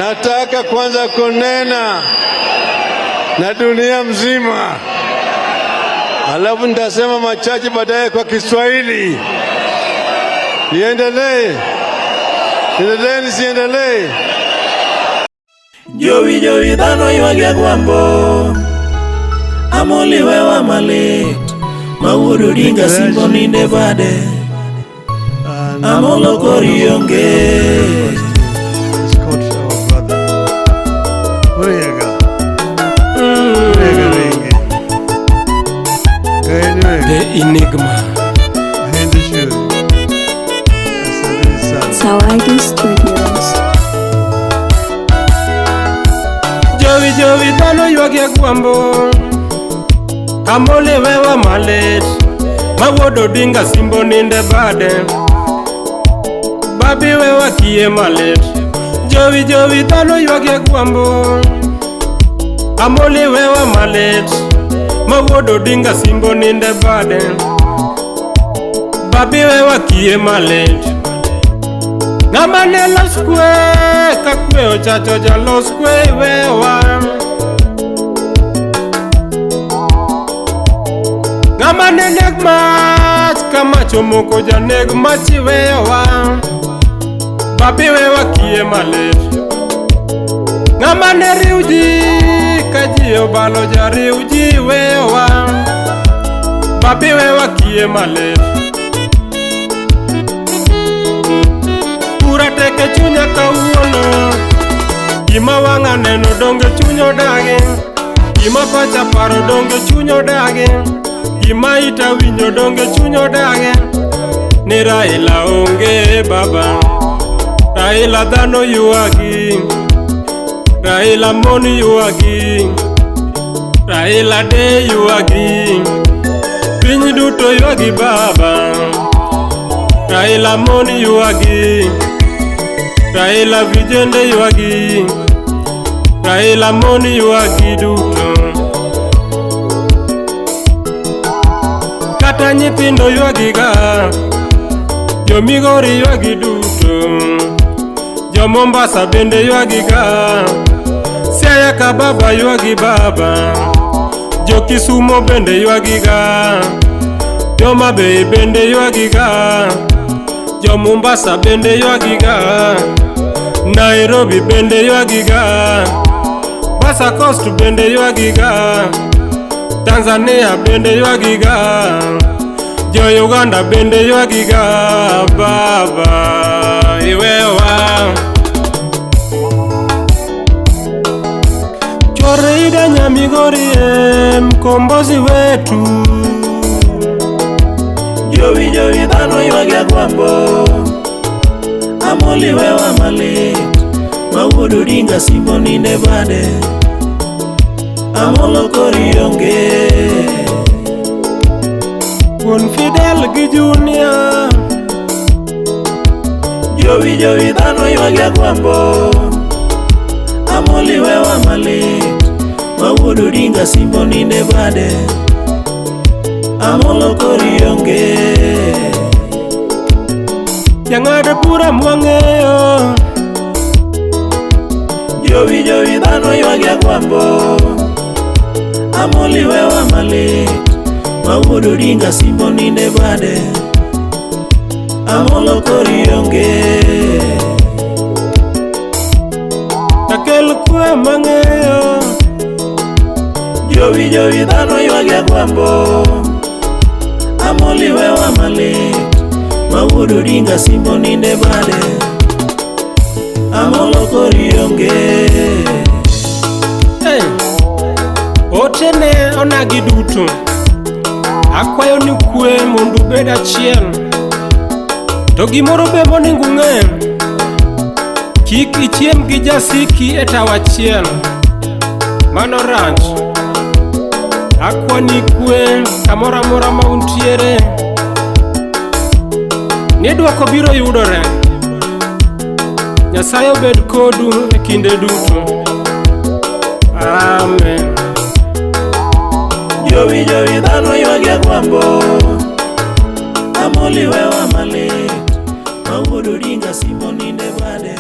Nataka kwanza kunena na dunia mzima, alafu nitasema machache baadaye kwa Kiswahili. Niendelee? Niendelee nisiendelee? Jowi jowi dhano ywagi agwambo Amoli wewa malit Ma wuod Odinga Simbo ninde bade Amolo kori onge. Escort our brother. Wega. Wega ringi. Kaeni wega. The Enigma. Hende shule. Asanteni sana. Zawadi Studios. Jowi jowi dhano ywagi agwambo Amoli wewa malit Ma wuod Odinga Simbo ninde bade Babi wewa kiye malit Jowi jowi dhano ywagi agwambo Amoli wewa malit Ma wuod Odinga Simbo ninde bade Babi wewa kiye malit Ng'ama ne los kwe ka kwe ochacho jalos kwe wewa Ng'ama ne neg mach ka mach omoko janeg mach iweyowa Babi wewa kiye malit Ng'ama ne riw ji ka ji obalo jariw ji iweyowa Babi wewa kiye malit Bura tek e chunya kawuono Gima wang'a neno donge chuny odagi Gima pacha paro donge chuny odagi Gima ita winjo donge chuny odagi Ni Raila onge baba Raila dhano ywagi Raila mon ywagi Raila de ywagi Piny duto ywagi baba Raila mon ywagi Raila vijende ywagi Raila mon ywagi duto Kata nyithindo ywagi ga Jo Migori ywagi duto Jo Mombasa bende ywagi ga Siaya ka baba ywagi baba Jo Kisumo bende ywagi ga Jo Homa Bay bende ywagi ga Jo Mombasa bende ywagi ga Nairobi bende ywagi ga Basa Coast bende ywagi ga Tanzania bende ywagi ga Jo Uganda bende ywagi ga baba iwewa Chorida Nyamigori e mkombozi wetu Jowi jowi dhano ywagi agwambo Amoli wewa malit Ma wuod Odinga Simbo ninde bade Amolo kori onge. Wuon Fidel gi Junior Jowi jowi dhano ywagi agwambo Amoli wewa malit Ma wuod Odinga Simbo ninde bade Amolo kori onge. Jang'ad bura mwang'eyo Jowi jowi dhano ywagi agwambo Amoli wewa malit Ma wuod Odinga Simbo ninde bade Amolo kori onge. Akel kwe mang'eyo Jowi jowi dhano ywagi agwambo Amoli wewa malit Ma wuod Odinga Simbo ninde bade Amolo kori onge. Hey, ote ne onagi duto Akwayo ni kwe mondo ubed achiel To gimoro be monego ung'e Kik ichiem gi jasiki e tawo achiel Mano rach Akwani kwe kamoro amora ma untiere Ni dwoko biro yudore Nyasaye obed kodu e kinde duto Amen. Jowi jowi dhano ywagi agwambo Amoli wewa malit Ma wuod Odinga Simbo ninde bade.